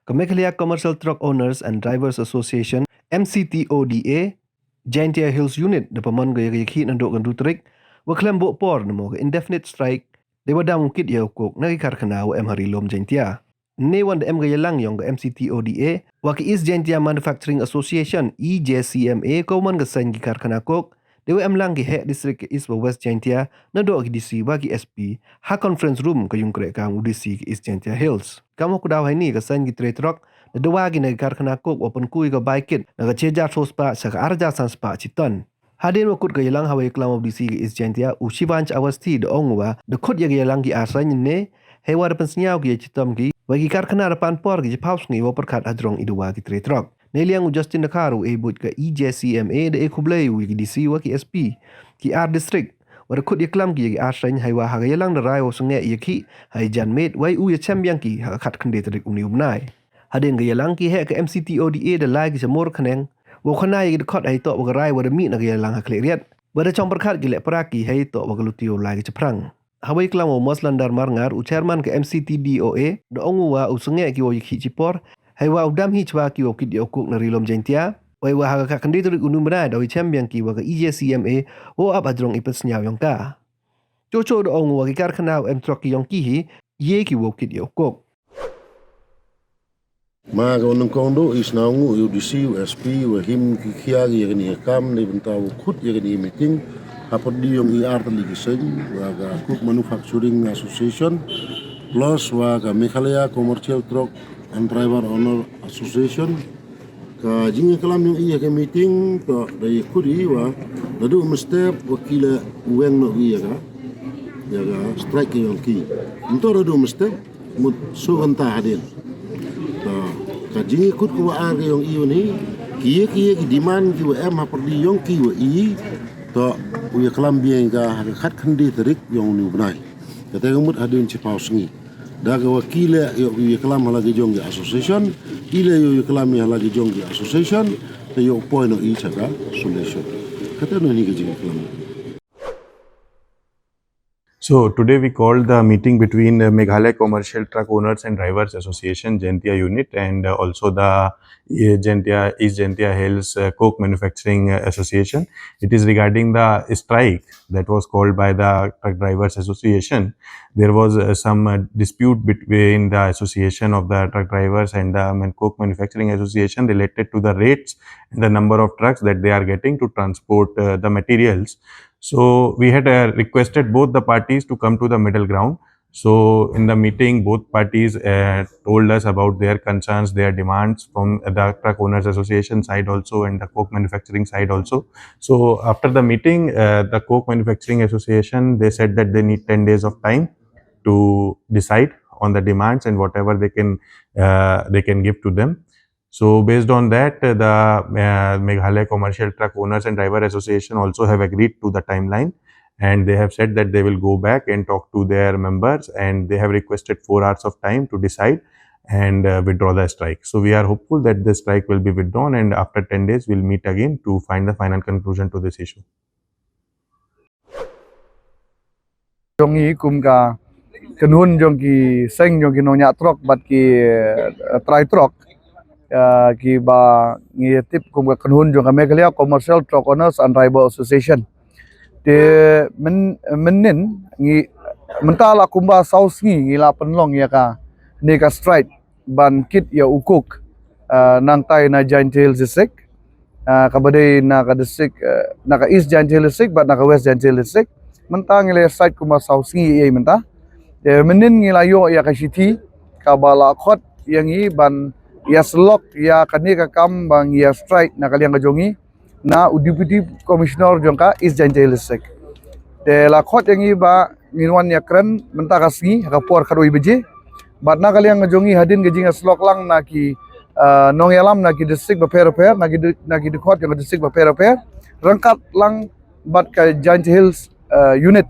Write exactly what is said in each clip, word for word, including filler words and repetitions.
Ka Meghalaya Commercial Truck Owners and Drivers Association, M C T O D A, Jaintia Hills Unit, da pynmong ka ïakhih naduh ka hynriew tarik, wa khlem buh por, namo ka indefinite strike, dei wa dam u kit ïa u coke na ki karkhana wa em ha Ri Lum Jaintia. Ne wan da em ka ïalang yong ka M C T O D A wa ka East Jaintia Manufacturing Association, E J C M A, kawei man ka seng ki karkhana coke, dei wa em lang ki heh district ka East wa West Jaintia, naduh ki D C wa ki S P, ha conference room ka yung kreh kam u D C ka East Jaintia Hills. Kam ha ka daw haini ka seng ki trei truck, da dawa ki na ki karkhana coke wa pynku ïa ka bai kit, na ka shi hajar saw spah sha ka ar hajar san spah shi ton. Hadien wa kut ka ïalang, hawei klam u D C ka East Jaintia, u Shivansh Awasthi, da ong wa da kut ïa ka ïalang ki ar seng ne, hei wa da pynsngew ki ïa chitom ki, wa ki karkhana da pan por ki shiphew sngi wa pyrkhat hajrong i dawa ki trei truck. Neiliang u Justin Dkhar, u e buit ka E J C M A, da e khublei u ïa ki D C wa ki S P ki ar district, wa da kut ïa klam ki ïa ki ar seng, hei wa ha ka ïalang da rai wa sngewsih ïakhih ha i janmiet, wa u ïa chem biang ki ha ka khatkhyndai tarik uni u bnai. Hadien ka ïalang, ki heh ka M C T O D A da lai ki sha Mawryngkneng, wa khana ïa ki dkhot hei toh wa ka rai wa da mih na ka ïalang ha Khliehriat, wa da chong pyrkhat ki leh para ki hei toh wa ka lynti u lai ki shaphrang. Hawei klam u Moslandar Marngar, u chairman ka M C T D O A, da ong u wa u sngewsih ki wa ïakhih shipor, hei wa u dam hi chwa ki wa kit ïa u coke na Ri Lum Jaintia, wei wa ha ka khatkhyndai tarik uni u bnai da u ïa chem biang ki wa ka E J C M A wa ap hajrong i pynsngew yong ka. Chocho da ong u wa ki karkhana wa em truck ki yong ki hi, ïa ki wa kit ïa u coke. Ma ka wa nyngkong duh i sngewbha u D C, u S P, wa him ki khia ki ïa kani ka kam, neibynta wa khut ïa kani ka meeting hapyrdi yong i artylli ki seng, wa ka Coke Manufacturing Association plus wa ka Meghalaya Commercial Truck and Driver Owner Association. Ka jingïaklam yong i ïa ka meeting toh da ïa khut i wa da duh mynstep wa ki la weng noh ïa ka, ïa ka strike yong ki. Mynta da duh mynstep mut shu kynta hadien. Toh, ka jingïakhut ka wa ar ka yong i uni, ki ïa ki ïa ki demand ki wa em hapyrdi yong ki wa i, toh u ïaklam biang ka ha ka khatkhyndai tarik yong uni u bnai. Kata ka mut hadien shiphew sngi. Da ka wa ki la ïoh ïaklam ha la ki jong ki association, i la ïoh ïaklam ha la ki jong ki association, te ïoh poi noh i sha ka solution. Kata noh ni ka jingïaklam. So today we called the meeting between the Meghalaya Commercial Truck Owners and Drivers Association, Jaintia unit, and uh, also the uh, Jaintia, East Jaintia Hills uh, Coke Manufacturing uh, Association. It is regarding the strike that was called by the Truck Drivers Association. There was uh, some uh, dispute between the Association of the Truck Drivers and the Man- Coke Manufacturing Association related to the rates and the number of trucks that they are getting to transport uh, the materials. So we had uh, requested both the parties to come to the middle ground. So in the meeting, both parties uh, told us about their concerns, their demands from the Truck Owners Association side also and the Coke Manufacturing side also. So after the meeting, uh, the Coke Manufacturing Association, they said that they need ten days of time to decide on the demands and whatever they can uh, they can give to them. So based on that, uh, the uh, Meghalaya Commercial Truck Owners and Driver Association also have agreed to the timeline, and they have said that they will go back and talk to their members, and they have requested four hours of time to decide and uh, withdraw the strike. So we are hopeful that the strike will be withdrawn, and after ten days, we'll meet again to find the final conclusion to this issue. Jong ngi kum ka kynhun jong ki seng jong ki nongñiah truck bad ki uh, trai truck, uh, ki ba ngi tip kum ka kynhun jong ka Meghalaya Commercial Truck Owners and Driver Association. Te men, mynnin ngi mynta la kumba saw sngi ngi la pynlong ïa kane ka strike ban kit ïa u coke uh, nangtai na Jaintia Hills District, uh, kaba dei na ka district uh, na ka East Jaintia Hills District bad na ka West Jaintia Hills District. Mynta ngi la strike kumba saw sngi ïa mynta. Te mynnin ngi la ïoh ïa ka shithi kaba la khot ïa ngi ban ïa slok ïa kane ka kam ba ngi ïa strike na ka liang ka jong ngi na u Deputy Commissioner jong ka East Jaintia Hills District. Te la khot ïa ngi ba ngin wan ïa kren mynta ka sngi ha ka por khatwei baje. Bad na ka liang ka jong ngi hadien ka jingïaslok lang na ki uh, nongïalam na ki district bapher bapher, na ki di- na ki dkhot jong ka district bapher bapher, ryngkat lang bad ka Jaintia Hills uh, unit.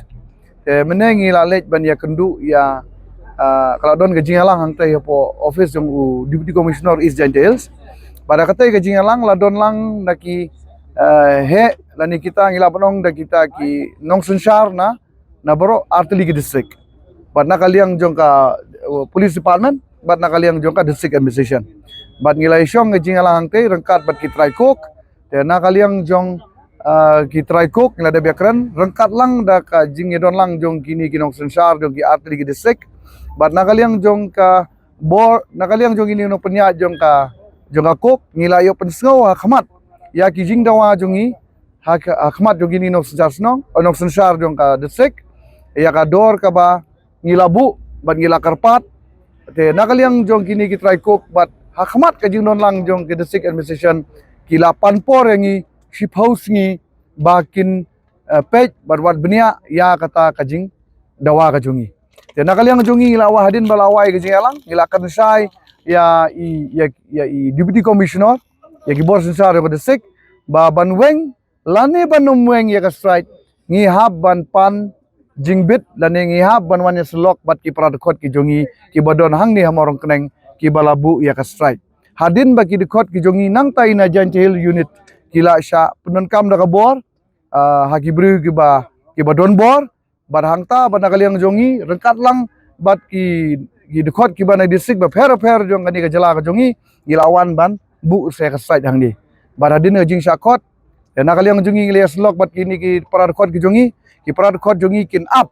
Te mynne ngi la leit ban ïa kynduh ïa uh, ka la don ka jingïalang hangtai hapoh office jong u Deputy Commissioner East Jaintia Hills. Bad ha katei ka jingïalang la don lang na ki uh, heh lane kita ngi la ban ong da kita ki nongsynshar na na baroh artylli ki district. Bad na ka liang jong ka uh, police department bad na ka liang jong ka district administration. Bad ngi la ïashong ka jingïalang hangtei ryngkat bad ki trai coke. Te na ka liang jong, ah, ki trai coke ngi la dep ïakren ryngkat lang da ka jingïadon lang jong kine ki nongsynshar jong ki artylli ki district. Bad na ka liang jong ka bor, na ka liang jong kine ki nongpynïaid jong ka, jong ka coke, ngi la ïoh pynsngew ha khmat ïa ki jingdawa jong ngi, ha, ha khmat jong kine ki nongsynshar shnong, eh, nongsynshar jong ka district, ïa ka dor kaba ngi la buh bad ngi la kyrpad. Te na ka liang jong kine ki trai coke bad ha khmat ka jingdon lang jong ki district administration, ki la pan por ïa ngi shiphew sngi ba kin, eh, peit bad wad bniah ïa kata ka jingdawa ka jong ngi. Te na ka liang jong ngi ngi la wai, hadien ba la wai ka jingïalang, ngi la kren shai ïa i, ïa, ïa i deputy commissioner, ïa ki bor synshar jong ka district, ba ban weng lane ban ym weng ïa ka strike, ngi hap ban pan jingbit lane ngi hap ban wan ïasyllok bad ki para dkhot ki jong ngi kiba don hangne ha Mawryngkneng kiba la buh ïa ka strike. Hadien ba ki dkhot ki jong ngi nangta na Jaintia Hills unit ki la shah pyndonkam da ka bor, ah, ha ki briew kiba, kiba don bor, bad hangta bad na ka liang jong ngi ryngkat lang bad ki, ki dkhot kiba na district bapher bapher jong kane ka jylla ka jong ngi, ngi la wan ban buh sa ka strike hangne. Bad hadien ka jingshah khot, te na ka liang jong ngi ngi la ïasyllok bad kine ki para dkhot ki jong ngi, ki para dkhot jong ngi kin ap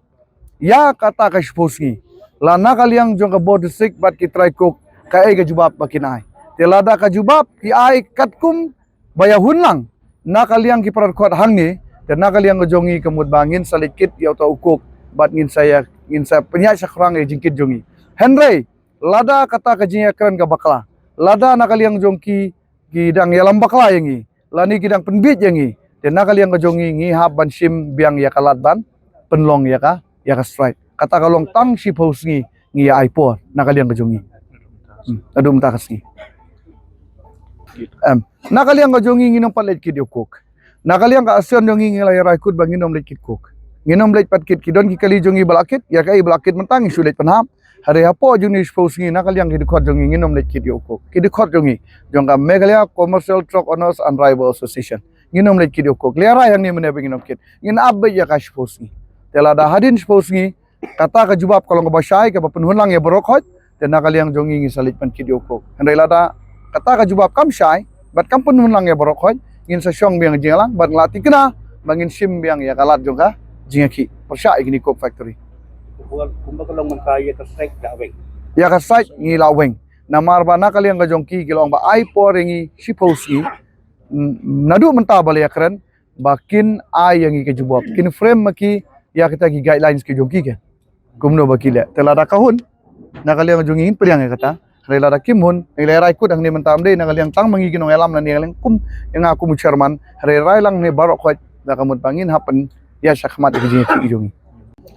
ïa kata ka shiphew sngi. La na ka liang jong ka bor district bad ki trai coke, kaei ka jubab ba kin ai. Te lada ka jubab ki ai katkum ba ïa hun lang na ka liang ki para dkhot hangne, te na ka liang ka jong ngi ka mut ba ngin sa leit kit ïa uta u coke bad ngin sa ïa, ngin sa pynïaid shakhrang ïa jingkit jong ngi. Hynrei lada kata ka jingïakren ka bakla, lada na ka liang jong ki, ki dang ïalam bakla ïa ngi lane ki dang pynbieit ïa ngi, te na ka liang ka jong ngi ngi hap ban shim biang ïa ka lad ban pynlong ïa ka, ïa ka strike. Kata ka long tang shiphew sngi ngi ïa ai por na ka liang ka jong ngi. Hmm, naduh mynta ka sngi. Em, na ka liang ka jong ngi ngin ym pat leit kit ïa u coke. Na ka liang ka action jong ngi ngi la ïa rai kut ba ngin ym leit kit coke. Ngin ym leit pat kit, ki don ki kali jong ngi ba la kit, ïa kaei ba la kit mynta ngi shu leit pynhap. Hynrei hapoh jong ngi shiphew sngi na ka liang ki dkhot jong ngi ngin ym leit kit ïa u coke. Ki dkhot jong ngi jong ka Meghalaya Commercial Truck Owners and Driver Association, ngin ym leit kit ïa u coke. La rai hangne mynne ba ngin ym kit. Ngin ap beit ïa ka shiphew sngi. Te lada hadien shiphew sngi kata ka jubab ka long kaba shai kaba pynhun lang ïa baroh khoit, te na ka liang jong ngi ngin sa leit ban kit ïa u coke. Hynrei lada kata ka jubab kam shai bad kam pynhun lang ïa baroh khoit, ngin sa shong biang jingïalang bad ngi la thikna ba ngin shim biang ïa ka lad jong ka jingïakhih pyrshah ïa kine coke factory. Kumba, kumba ka long mynta ïa ka strike da weng. Ïa ka strike ngi la weng. Namar ba na ka liang ka jong ki ki la ong ba ai por ïa ngi shiphew sngi. N-, naduh mynta ba la ïakren ba kin ai ïa ngi ka jubab, kin frame ma ki ïa kita ki guidelines ki jong ki, ke kumno ba ki leh. Te lada ka hun, na ka liang jong ngi ngin pdiang ïa kata. Hynrei lada kim hun, ngi la rai kut hangne mynta, ym dei na ka liang tang ma ngi ki nongïalam, na ka liang kum ïa nga kum u chairman, hynrei rai lang ne baroh khoit da ka mut ba ngin hap pynïaid shakhmat ïa ki jingïakhih ki jong ngi.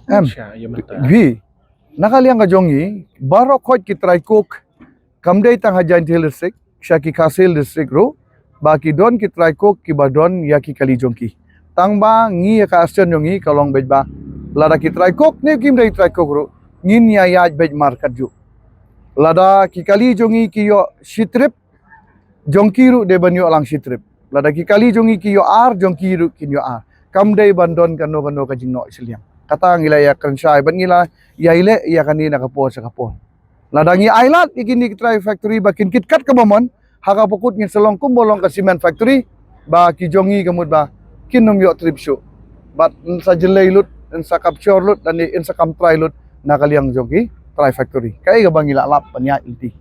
Em. Sha, ïa mynta. Wi, na ka liang ka jong ngi baroh khoit ki trai coke, kam dei tang ha Jaintia Hills District, sha ki Khasi Hills District ruh, ba ki don ki trai coke kiba don ïa ki kali jong ki. Tang ba ngi ïa ka action jong ngi ka long beit ba lada ki trai coke ne kim dei trai coke ruh, ngin ïa ïaid beit markat juh. Lada ki kali jong ngi ki ïoh shi trip, jong ki ruh dei ban ïoh lang shi trip. Lada ki kali jong ngi ki ïoh ar, jong ki ruh kin ïoh ar. Kam dei ban don kano kano ka jingnoh shiliang. Kata ngi la ïa kren shai bad ngi la ïa ïaleh ïa kane na ka por sha ka por. Lada ngi ai lad ïa kine ki trai factory ba kin kit kat kaba mon, ha kaba kut ngin sa long kumba long ka cement factory, ba ki jong ngi ka mut ba kin ym ïoh trip shuh. Bad yn sa jyllei lut, yn sa capture lut, lane yn sa kam trai lut na ka liang jong ki trai factory. Kaei kaba ngi la lap ban ïaid lynti.